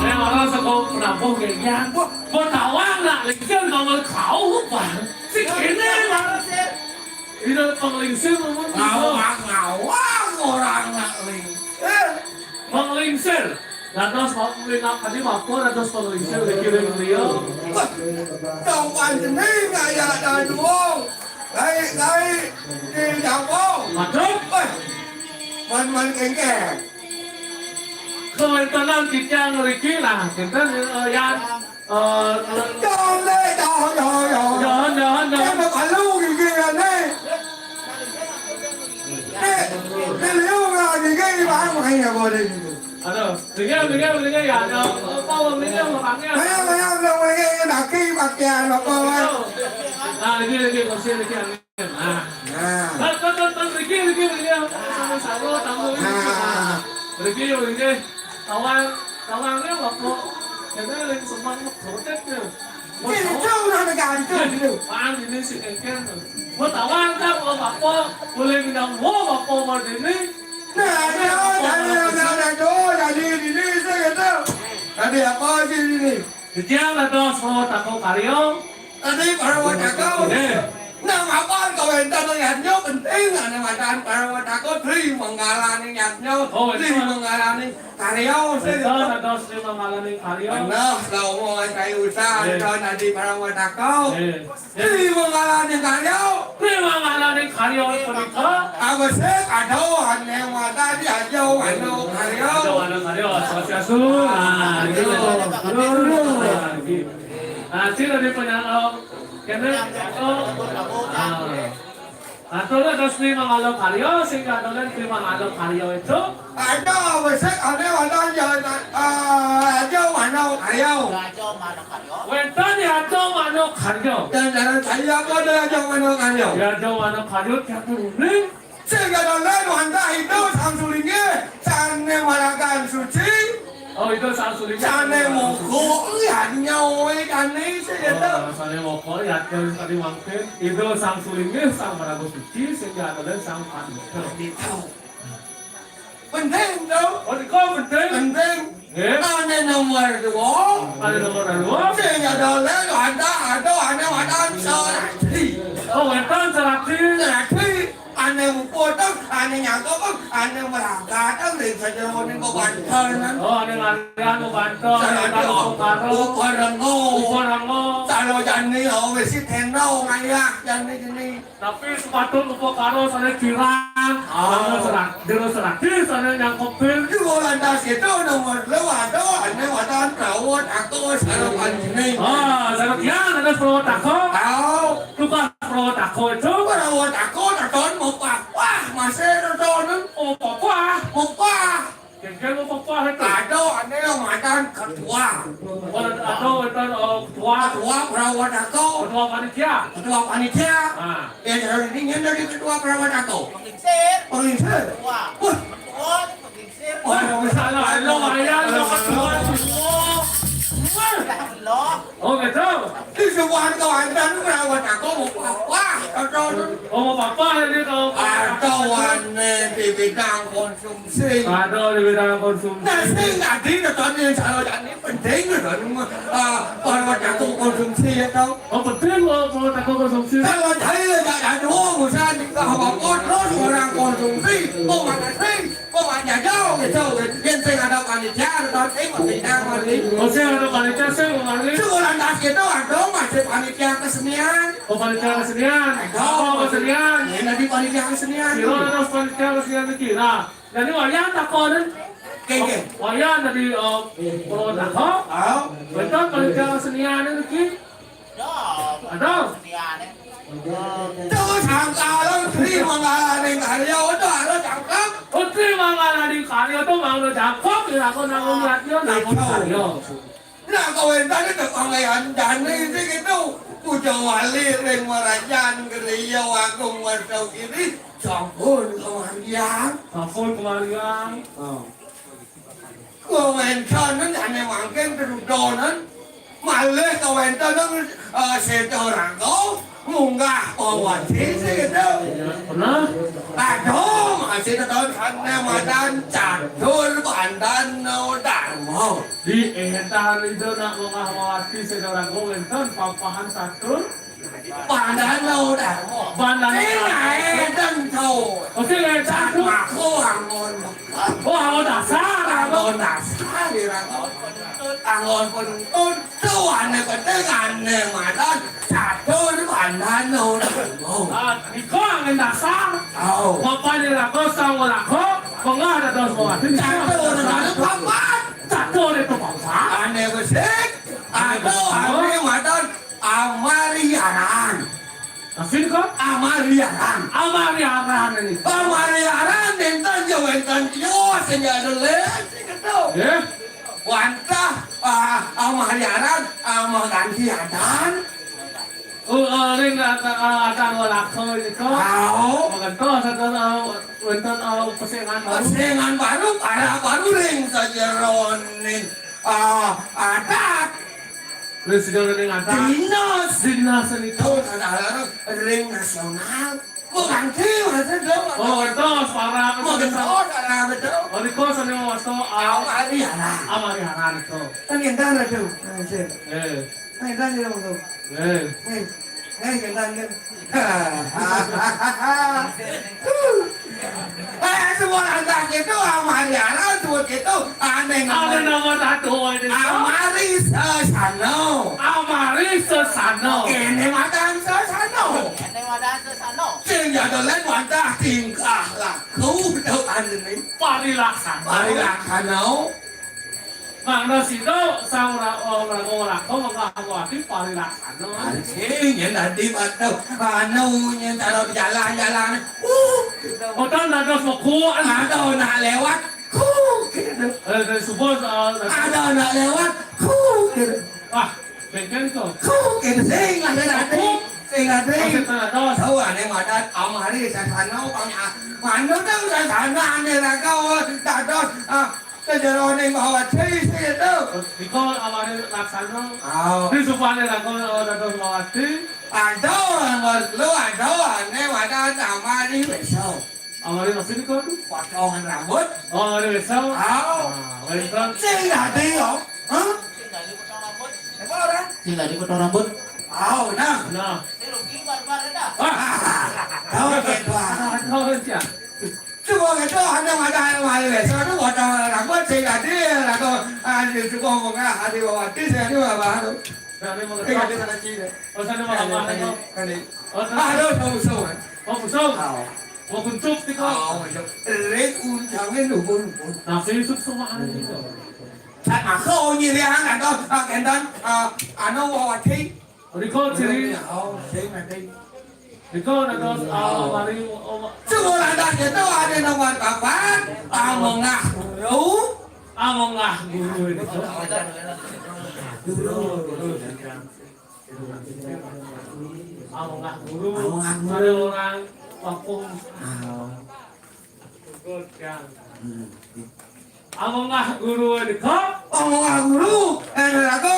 Nek ora saka penabuh kaya, mbok, mbok tawang nak lingsir kanggo kauh, Bang. Sing kene, Bang. Ida panglingsir, Bang. Ngawang-ngawang orang nak lingsir. Panglingsir. Dados, Pak, mlingak tadi, Pak, dados panglingsir dikirim beliau. Wah, dong panjenengan ya, ada dua. Baik, baik. Di Jawa. Madep. Wah, man-man kengkeng. Kawéntenan titiang ngriki lah, kinten, eh, Yan, eh, Jangan deh, jangan, jangan, jangan. Jangan, jangan, jangan. Saya mau kalau gigi kan nih. Nih, nih, liu nggak gigi, Bang, makanya boleh gitu. Aduh, dengar, dengar, dengar ya. Ada apa, Bang, dengar, Bang, ya? Ayo, ayo, Bang, ini lagi pakaian apa, Bang? Nah, ini, ini, kursi, ini. Nah. Nah. Kan, kan, kan, kan, mriki, mriki, mriki. Sama-sama, tamu ini. Nah. Mriki, mriki. Tawang, tawangnya apa? Karena yang semang protek ya. Ini jauh lah negara itu, gitu. Pan ini si Kengkeng. Mau tawang kan, mau apa? Boleh bilang, mau apa, mau ini? Nah, ini, oh, tadi, tadi, tadi, tadi, tadi apa sih ini? Titiang dados Prawoto Karya. Tadi Prawoto. Nggih. Nah, apa kawéntenan yadnya penting, ané madan Prawoto, Tri Manggalaning yadnya, oh, Tri Manggalane karya, sing wénten dados Tri Manggalaning karya. Bener, kamu saya usah, nggih, ento tadi Prawoto. Nggih. Tri Manggalaning karya. Tri Manggalaning karya punika. Awesé, aduh, ané mata di aja, anu karya. Aja, anu karya, swastiastu. Ah, gitu. Nah, sing tadi penyalong. Kene, oh. Ah. Aturé dados Tri Manggala Karya, sing kadolen Tri Manggala Karya itu. Ada, wis, ada, ada, ya, ah, aja, mana, karya. Wénten ya, aja, mana, karya. Dan jalan saya apa ada, aja, mana, karya. Ya, aja, mana, karya, tiap turune. Sing kadolen wantah itu Sang Sulinggih, sané maragan suci. Oh, itu Sang Sulinggih. Sané moko, ya, nyawa, kane, sing gitu. Oh, sané moko, ya, tadi mangkin. Itu Sang Sulinggih, Sang Maraga Suci, sing kadolen Sang Pandita. Pandita. Penting, to? Oh, niku penting. Penting. Nggih. Ané nomor dua. Ané nomor dua. Sing kadolen, ada, ada, ané madan Seradi. Oh, wénten Seradi. Seradi. Ané muputeng, ané nyangkepeng, ané meragateng ring sajeroning bebantenan. Oh, ané ngalian bebanten, Seradi, ngalian upakara. Uparengo. Uparengo. Salo jani, oh, wis tenda, ngayah, jani, jani. Tapi sepatut upakara sané kirang. Ah. Sané serak, jero Seradi sané nyangkepin. Dua lantas itu nomor dua, aduh, ané madan Prawoto, aku saro panjene. Ah, sané kirang ada Prawoto. Ah. Tukang Prawoto itu. Prawoto, teton mau papah, masih teton. Oh, papah. Papah. Kengkeng apa, Pak, itu? Ada, ada yang madan ketua. Oh, ada, ada, eh, ketua. Ketua Prawoto. Ketua panitia. Ketua panitia. Ah. Ya, dari ini yang dari ketua Prawoto. Pengingsir. Pengingsir. Ketua. Wah. Ketua, pengingsir. Wah, salah. Lo, ayah, lo, ketua. Wah. Lo. Oh, gitu. Di sebuah kawasan Prawoto mau papah, atau, oh, mau papah ini kalau atau wane di bidang konsumsi. Atau di bidang konsumsi. Nah, sing tadi teton yang saya tadi penting, teton, eh, Prawoto konsumsi, ya, tau. Oh, penting, oh, Prawoto konsumsi. Kalau saya nggak ada, misalnya, nggak apa-apa, terus orang konsumsi, mau mana sih? Kok banyak jauh gitu, yén sing ada panitia, terus sing panitia, panitia. Oh, sing ada panitia, sing panitia. Sekolah tas gitu, aduh, masih panitia kesenian. Oh, panitia kesenian. Aduh. Oh, kesenian. Ini tadi panitia kesenian. Sira ada panitia kesenian niki. Nah, jadi wayah takonin. Oke, oke. Wayah tadi, eh, Purwodaksa. Ah. Wénten panitia kesenian niki. Aduh. Terus angkalan Tri Manggalaning karya, udah harus jangkep. Oh, Tri Manggalaning karya tuh mau jangkep, ya, aku nanggung radio, nanggung karya. Nah, kawéntenan itu pangayandane sing itu. Puja wali ring Marajan, Griya Agung, Wardagiri, sampun kemarian. Sampun kemarian. Oh. Kawéntenan ané mangkin kerudonan, malih kawéntenan, eh, Séda Rangga munggah pawati sing gitu. Pernah? Aduh, masih teton sané madan Catur Bandana Darma. Di étan itu nak munggah pawati Séda Rangga wénten papahan catur. Bandana Darma. Bandana. Sing édan to. Oh, sing édan to. Mako anggon. Oh, anggon dasar, anggon. Anggon dasar, anggon penuntut, anggon penuntut. Tuane penting ane madan catur Bandana Darma. Ah, nika anggon dasar. Oh. Bapak di lagu, sang lagu, pengah ada dos bawa. Catur, catur papat. Catur itu papat. Ane besik. Aduh, ane madan Amariaran. Asin kok? Amariaran. Amariaran ini. Amariaran, nénten ya wénten yo sing ada les gitu. Ya. Wantah, ah, Amariaran, Amariaran. Oh, eh, ring, eh, eh, akan welako ini kok. Tahu. Mengentos atau, eh, wénten, eh, pesengan baru. Pesengan baru, para baru ring sajeroning, ah, adat. Presiden ring adat. Dinas. Dinas ini. Tahu, ada ring nasional. Mau ganti, maksudnya, dong. Oh, itu, para. Mau ganti, oh, ada Ratu. Oh, nika sané mawasta Amarihara. Amarihara nika. Kan éntan, Ratu. Nah, sih. Eh. Kan éntan, Ratu. Eh. Nih, nih, éntan, nih. Eh, semua lantas itu Amarihara, semua itu aneh. Ada nama satu aja. Amari Sesano. Amari Sesano. Kéné madan Sesano. Kéné madan Sesano. Sing jadolén wantah tingkah laku. Ku tau anu né. Parilaksana. Parilaksana. Mangda sida sang ora-, ora-, ora-, ora-, ora-, ora-, parilaksana. Anjing, yén tadi waduh, anu, yén cara jalan-jalan. Uh. Otan dados mekuan. Ada nak lewat. Ku, gitu. Eh, dari subuh, eh, ada nak lewat. Ku, gitu. Ah, bengkel to. Ku, gitu. Sing ada tadi. Sing ada. Masih terus. Tahu aneh madan Amari Sesano pang, ah, manut dong Sesano aneh raga, oh, dados, ah, kejeroning Mawati situ. Nika Amari Laksana. Oh. Di supané raga, oh, dados Mawati. Aduh, nomor telu, aduh, aneh madan Amari Wésa. Amari napi nika, aduh? Potongan rambut. Oh, Amari Wésa. Oh. Ah, wénten. Sing dadi, oh. Hah? Apa ora? Sing dadi potong rambut. Oh, nah. Nah. Ah, tahu gitu, ah. Tahu, ya. Coba gitu, ada ada Amari Wésa, aduh, potong rambut, sing dadi, atau, ah, di suku bunga, hati bawati, sing dadi, apa, aduh. Nah, ini mau. Sing dadi sana Cina. Oh, sana mau apa, aduh? Tadi. Oh, sana. Aduh, tahu, tahu, kan? Oh, busung. Oh. Mau kuncup, tika. Oh, iya. Ring uncangé luhur-luhur. Nah, sing isuk semua ada nika. Sak maka nyiriang atau, ah, kénten, ah, anu, Wawati. Nika ciri. Oh, sing nanti. Nika dados, ah, mari, oh, ma- Semua lantas itu ada nomor papat, Amengah Guru. Amengah Guru nika. Amengah Guru. Amengah Guru. Ada orang kampung. Ah. Good, kan. Hmm. Amengah Guru nika. Amengah Guru. Eh, raga,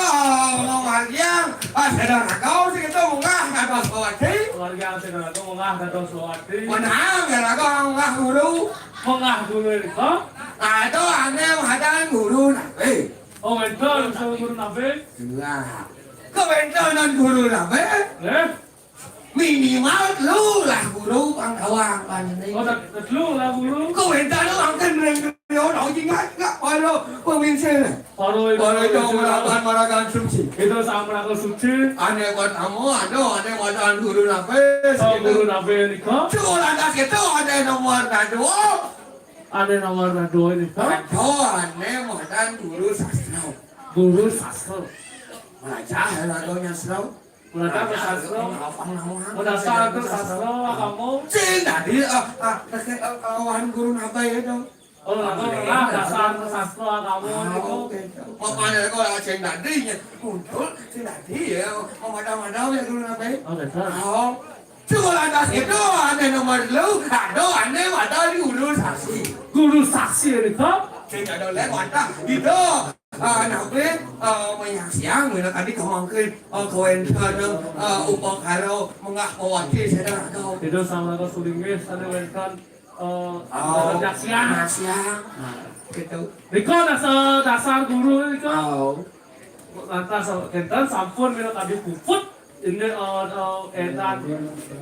Amengah Margiang. Ah, sedang raga, sing itu mengah, dados Mawati. Margiang sedang raga, mengah, dados Mawati. Menang, ya, raga, Amengah Guru. Mengah Guru nika. Ada aneh madan Guru Nabi. Oh, wénten, guru Nabi. Nah, kawéntenan Guru Nabi. Eh? Minimal telu lah guru pang tawang panjenengan. Oh, tet-, telu lah guru. Kawéntenan mangkin ring griya, ora ingat, nggak, para pemimpin. Para, para itu merakan marakan suci. Itu sang merakan suci. Ané pertama, aduh, ané madan Guru Nabi. Oh, gitu. Guru Nabi nika. Sekolah dah gitu, ané nomor dua. Ané nomor dua nika. Aduh, ané madan Guru Sastra. Guru Sastra. Belajar ya, lagunya Sastra. Belajar sastra. Apa namanya? Dasar sastra agama. Sing dadi, ah, ah, ah, ah, wan guru napa ya, dong? Oh, lah, lah, dasar sastra agama. Ah, niku. Oke. Makanya kok sing dadi ya, muncul sing dadi ya, memadam-madam ya guru napa ya? Oh, dasar. Oh. Cuma lantas itu, ané nomor telu, aduh, ané madan Guru Sasi. Guru Sasi nika? Sing ada lewat, ah, itu. Ah, napi, ah, menyaksiang, mina tadi kemangkin, ah, kawéntenan, ah, upakara mengah Mawati sedang atau. Itu sama ke sulinggih, sana wénten, eh, oh, menyaksiang. Menyaksiang. Nah, gitu. Nika dasar, dasar guru nika. Oh. Lantas, kénten sampun mina tadi puput. Ini, eh, eh, édan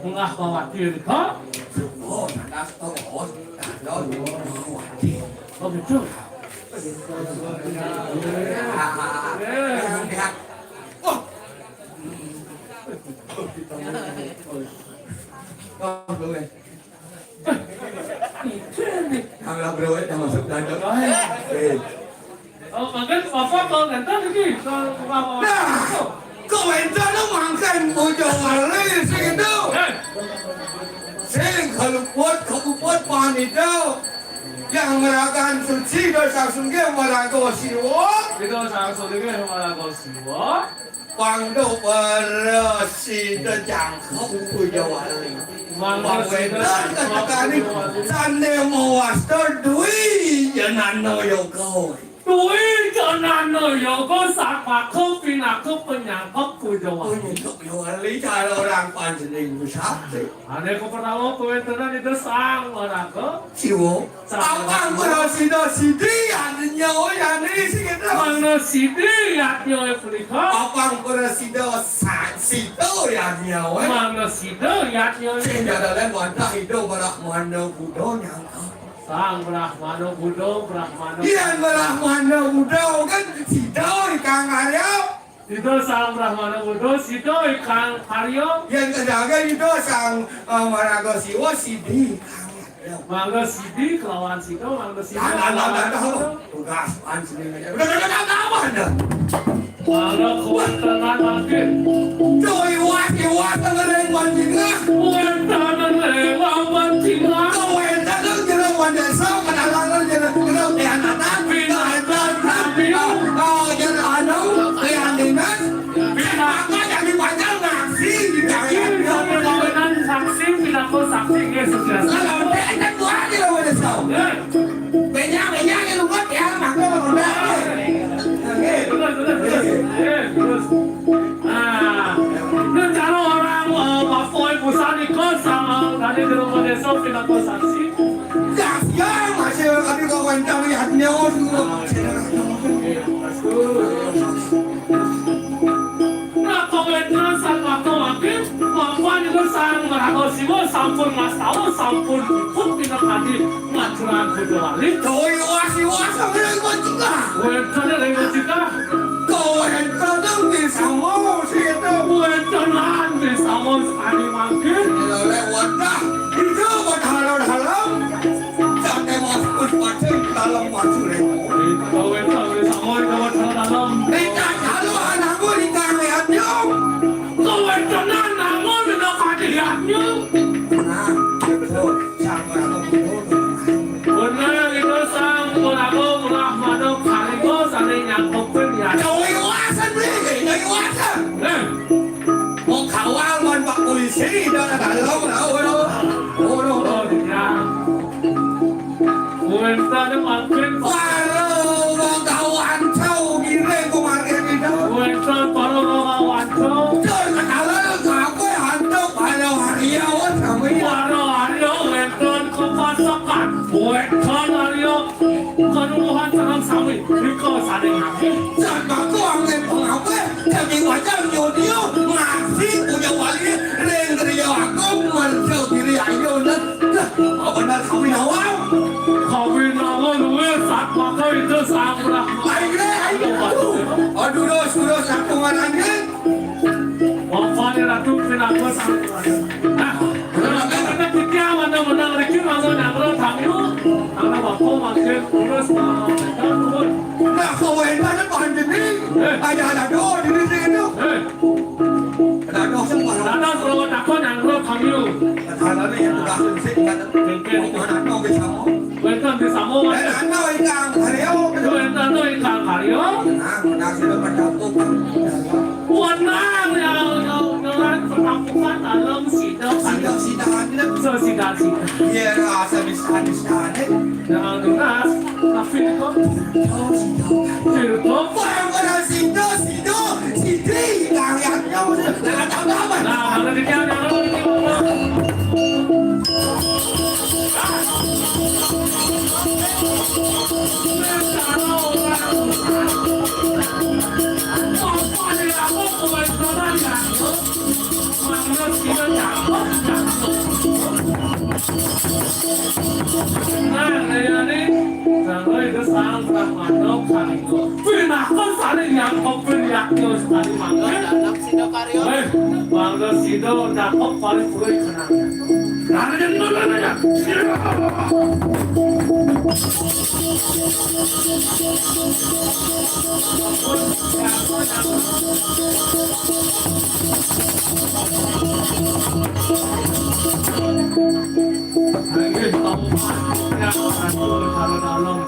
mengah Mawati nika. Oh, lantas terus, lantas Mawati. Oh, gitu. Eh. Wah. Oh, boleh. Kang Labroe yang masuk dalam. Eh. Oh, mangkin Bapak kalau ngenten iki, kalau Bapak. Nah, kok enten mangkin bojo wali sing itu? Eh. Sing kaluput, kaluput panitia yang merakan suci dosa sungguh meraga siwa. Itu sang sungguh meraga siwa. Pangdo para sida jangkep puja wali. Mangda sida wénten jangkep katekaning puja wali. Sané mawasta dwi janana yoga. Duwi janana yoga satmaka pinaka panyangkep puja wali. Punyangkep puja wali, cara orang panjenengan sakti. Ane kapertama kawentenan Ida Sang Maraga. Siwa. Sang Apang Maraga. Prasida sidi yadnya, oh, yani sing itu. Mangda sidi yadnya punika. Apang prasida sa-, sida yadnya, oh. Mangda sida yadnya. Sing jadalen wantah Ida Brahmana Buddha nyangka. Sang Brahmana Buddha, Brahmana. Yen Brahmana Buddha kan sida ikang karya. Ida Sang Brahmana Buddha, sida ikang karya. Yen kedage Ida Sang, eh, Maraga Siwa, sidi ikang karya. Mangga sidi kelawan sida, mangga sida. Nah, nah, nah, kelawan nah, nah. Sida. Tugas panjenengan. Udah, udah, udah, udah, udah. Mangga kawéntenan mangkin. Duh, iwas, iwas, tengening pancingah. Wénten ing lawan cingah. Kawéntenan jero pandésa, kenalan jero, jero pianatan. Pinantan, pinantan. Oh, jero anu, lian dinas. Pinantan. Maka jadi pacar naksi. Iki sampun saksi, pinaka saksi, nggih, sukses. Lah, lha, enten buah iki lho, wis tau. Nggih. Benyang, benyang, ya, lumut, ya, mangga, mangga. Nggih. Terus, terus, terus. Nggih, terus. Nah, ini cara orang, eh, Bapak Ibu sanika sama tadi di rumah desa pinaka saksi. Ya, ya, masih kami kok wencang lihatnya, oh, semua. Nah, kawéntenan satmaka mangkin, mapan Ida Sang Maraga Siwa sampun ngastawa, sampun puput pinakadi ngaturang puja wali. Dewi Wasiwa sambil mencegah. Wénten ring mencegah. Kawéntenan di sama sida. Wéntenan di sama sekali mangkin. Leleh wadah, Ida Batara Dalam. Sate Mas Puspacing Dalam Wajuré. Kawéntenan di sama Ida Batara Dalam. Ingkang dalu anangku ingkang lihatnya. Kawéntenan namun ida kadhiatnya. Nah, betul. Sang Prabu. Bener itu Sang Prabu Brahmana Kaliga sané nyangkepin ya. Dewi Wasen, Bli. Dewi Wasen. Eh. Mau kawal man Pak Polisi, dah dalam, dah, dah. Oh, dah, dah. Oh, iya. Wénten mangkin. Para Ragawansa ngiring kumargi kita. Wénten para Ragawansa. Tur kenalan kabéh antuk para Arya, wes sami. Para Arya wénten kepasekan. Wénten Arya kenuwuhan sareng sami. Nika sané ngabdi. Jan baku angin pengabéh. Daging wajah nyudia masih punya wali ring griya aku merjo diri ayu nen. Dah, apa benar kawin awal? Kawin awal luwih satmaka itu sambrah. Ayo, ayo. Aduh, terus, terus aku marane. Bapane ratu pinaka sambrah. Nah, kita menang riki mangga nyangkra kami. Karena bapak makin terus. Nah, kawin mana pandemi? Eh. Ada, ada doa di sini. Eh. Dados sing dados kula takon nyangkut kami lho. Dalane yen tugas sing kan. Kengken. Ana wis sama. Wénten di sama, Mas. Eh, ana ingkang karya. Wénten ingkang karya. Nah, menawi sudah mencakup. Wenang ya, ya, ya, perkampungan dalam sida. Sida, sida, sida. Sesida, sida. Iya, rasa bisa, bisa, deh. Jangan lunas, tapi itu. Itu. Orang-orang sida, sida. Sidi, karyanya udah, nah, tambah apa? Nah, kalau demikian, kalau demikian. Nah, ini, nah, itu sang Brahmana Kaliga. Pinaka sané nyangkepin yadnya sekali mangga. Dalam sida karya. Eh, mangga sida nyangkep paling kuwi kenang. Nah, ini dulu nanya. Inggih, Bapak, ya, atur karo dalam.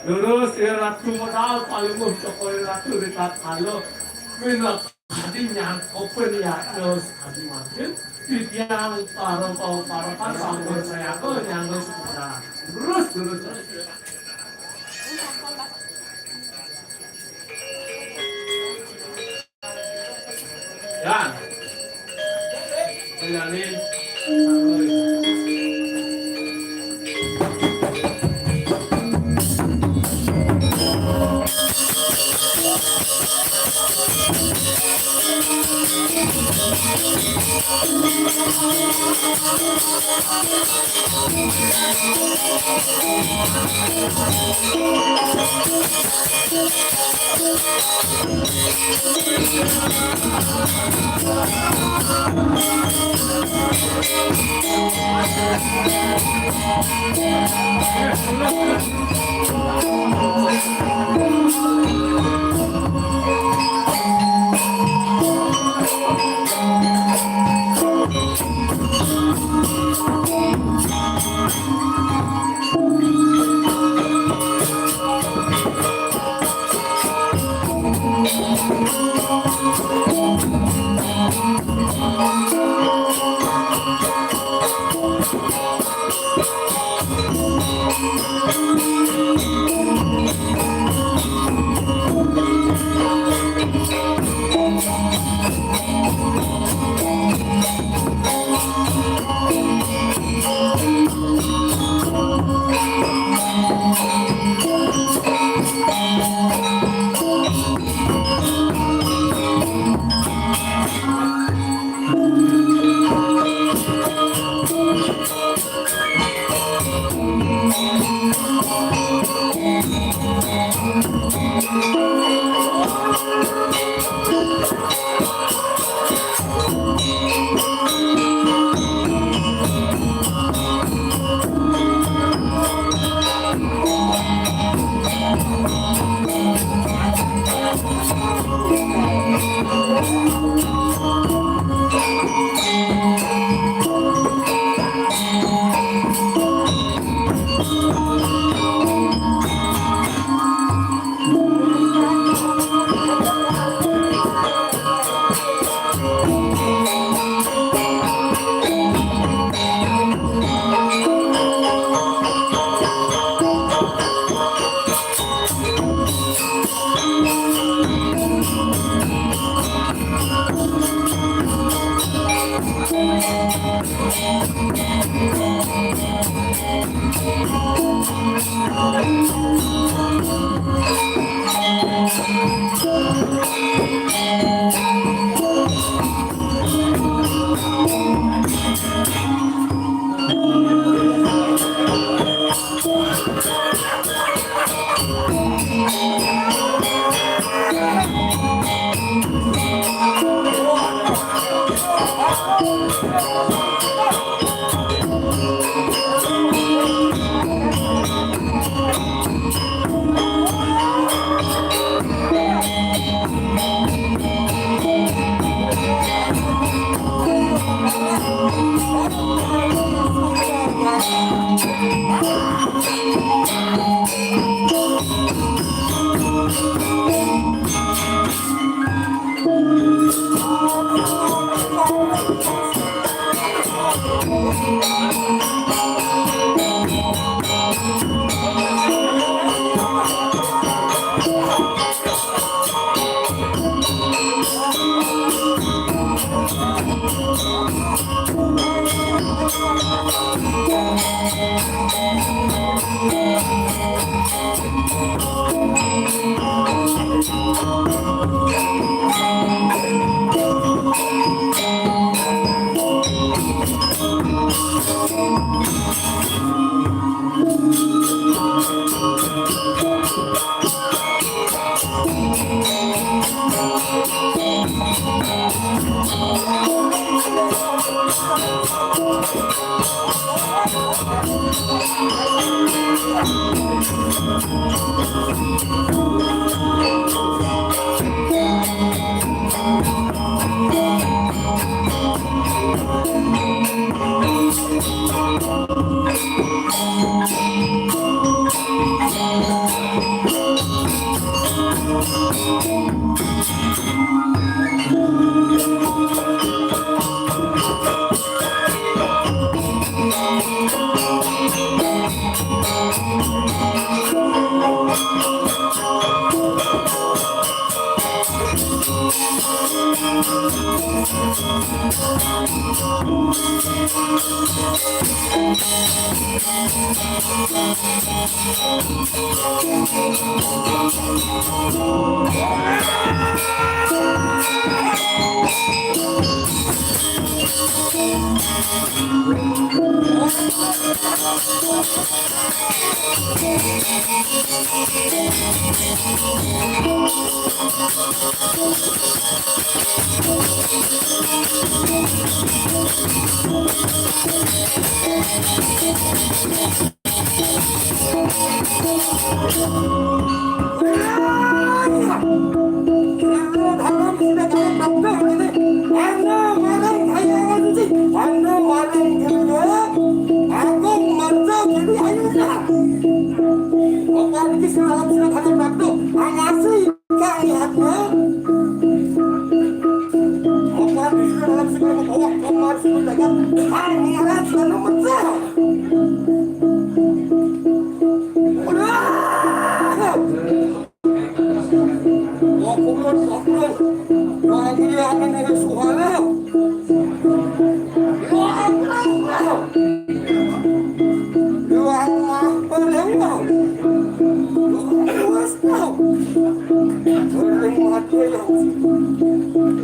Terus ya Ratu Medal paling muh Jokowi Ratu di Tatalo. Minakadi nyangkepin ya terus adi makin. Titiang para para para sampun saya ke nyangkut sepeda. Terus terus.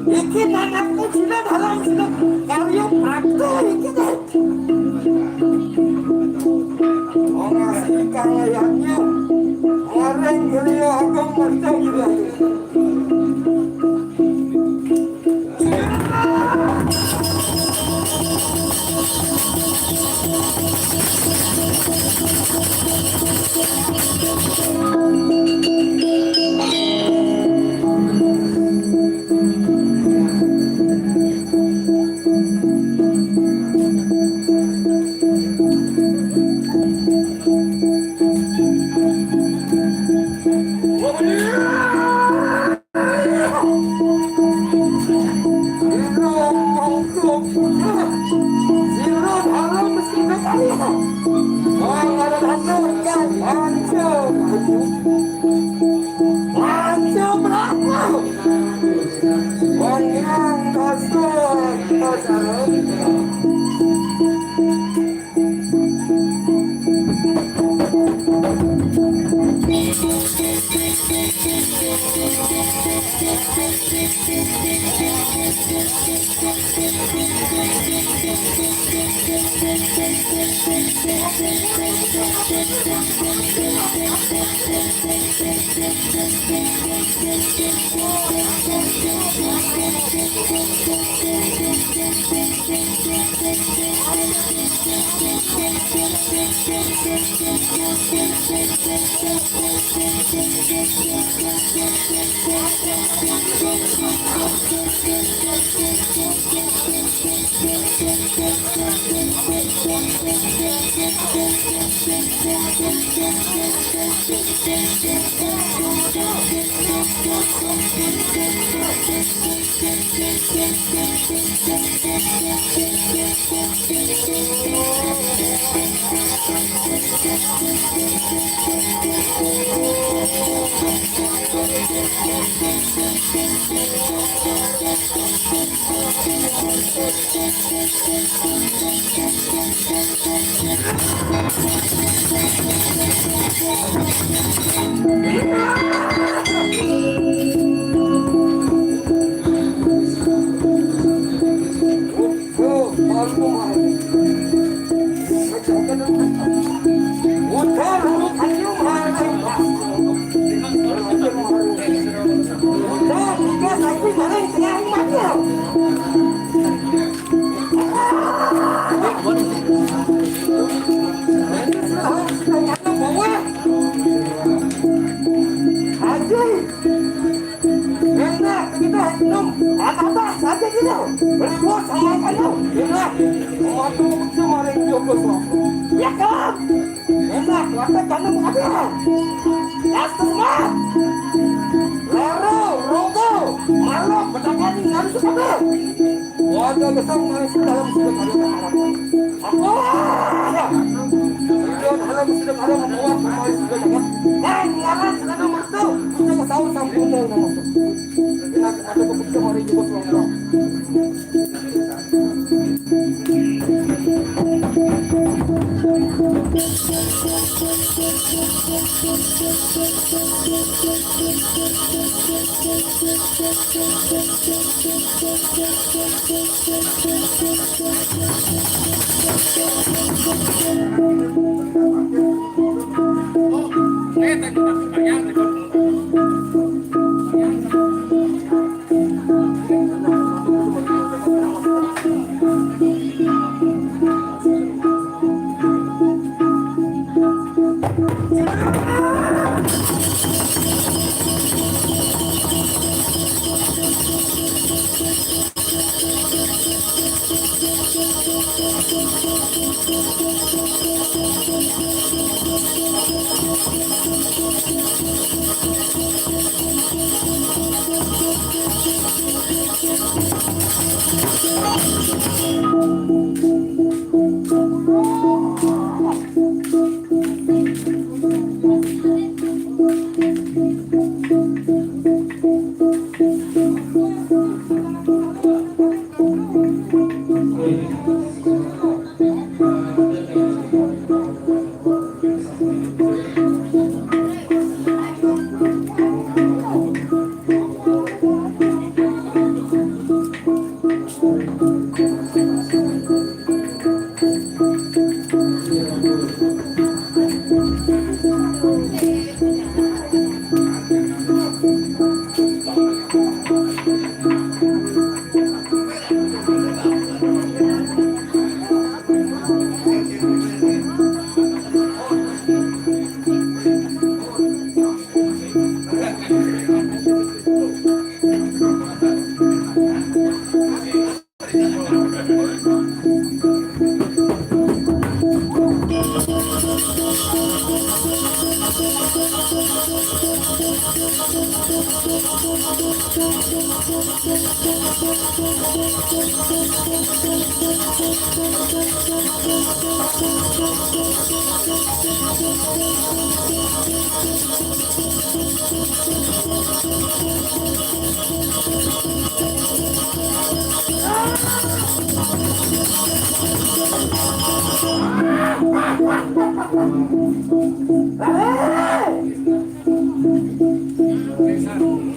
Iki anakku sila dalam sila karya praktek iki. Ora sing kayaknya orang geliyor aku mercon gitu. Enak, kita minum. Apa-apa saja gitu. Beli bos sama kayu. Enak. Waktu itu maling dia bos. Ya kan? Enak, waktu tanam apa? Langsung mah. Laro, rogo, malam, pedagang harus apa? Warga besar main dalam sudah ada apa? Apa? Sudah dalam sudah ada apa? Main sudah ada. Kan, ya kan, sudah nomor tuh. Kita ke sahur sampai nomor tuh. Enak, ada kepikiran hari juga selama.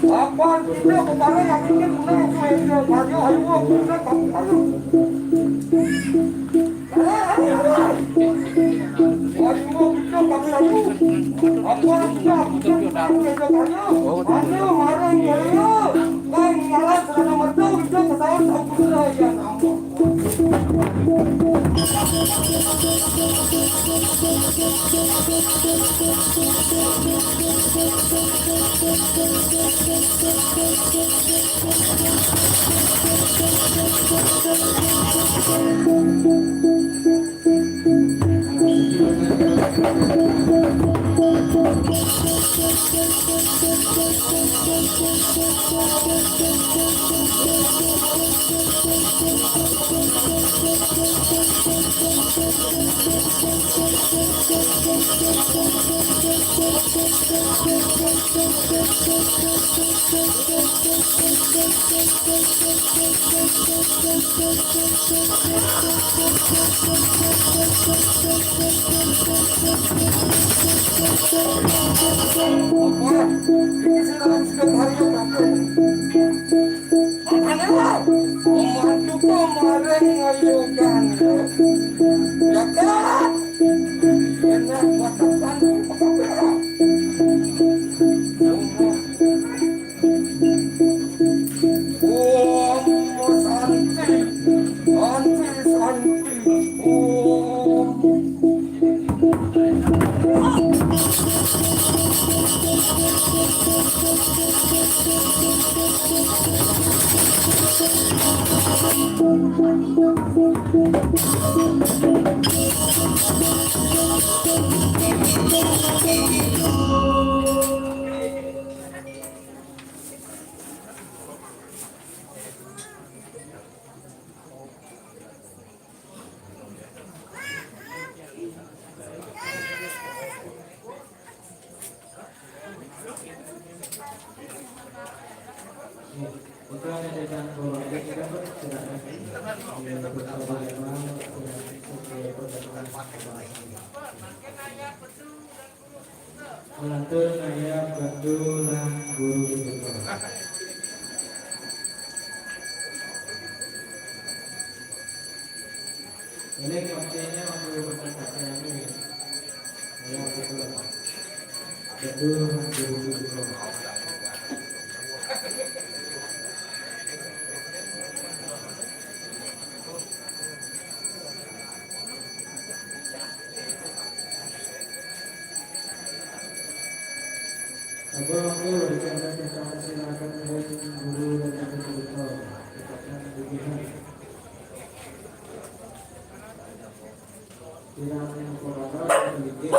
Apa kita kemarin yang ini mulai saya dia ayo kita tak tahu. Putra Raja Cangkul, ada kita pun sudah ada. Iya, putra Palembang, sudah, oke, putra Palembang. Pelantun ngayab bandu lan guru di jero. Ini waktunya untuk berkata-kata ini. Ngayab bandu lan guru di jero. Apa waktu dikatakan kita silakan oleh guru dan guru kita. Kita akan dilihat. Tidak ada yang berada di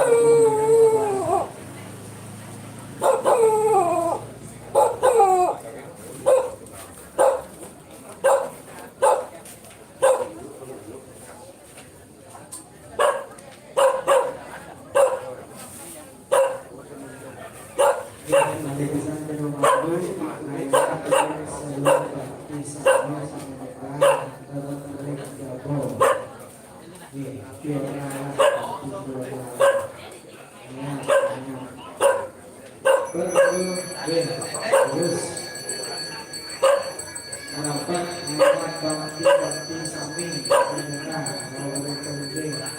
Terus, terus. Harapan, harapan bakti, bakti sami, ternyata, kalau boleh kerja.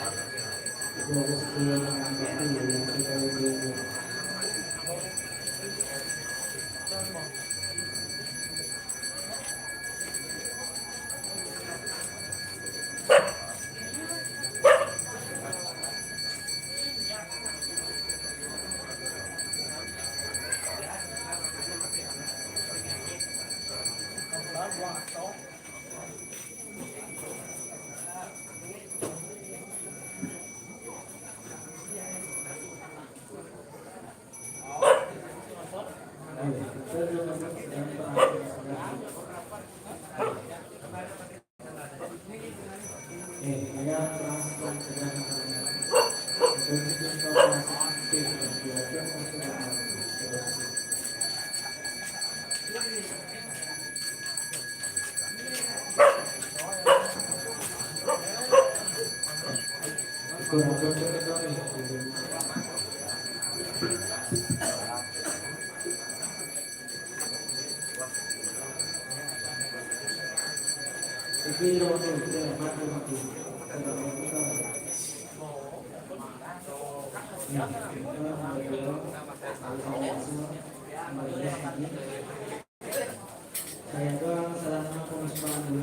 Itu harus punya bakti yang kita itu. Saya doang salah nama pengasuhan dulu.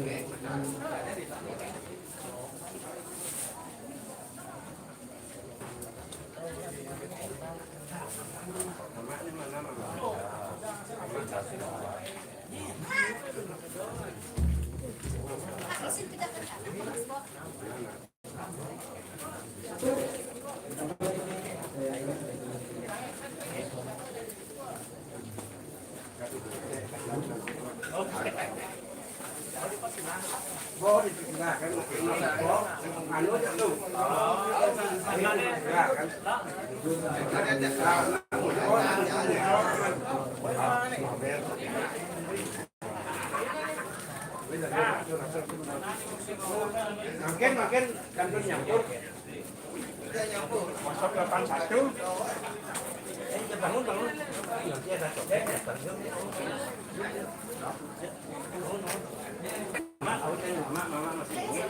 Makin, makin, kan nyampur. Kosong delapan satu. Eh, bangun, bangun. Iya, dia ada. Bangun, bangun. Mak, aku tanya Mak, Mama masih ingat.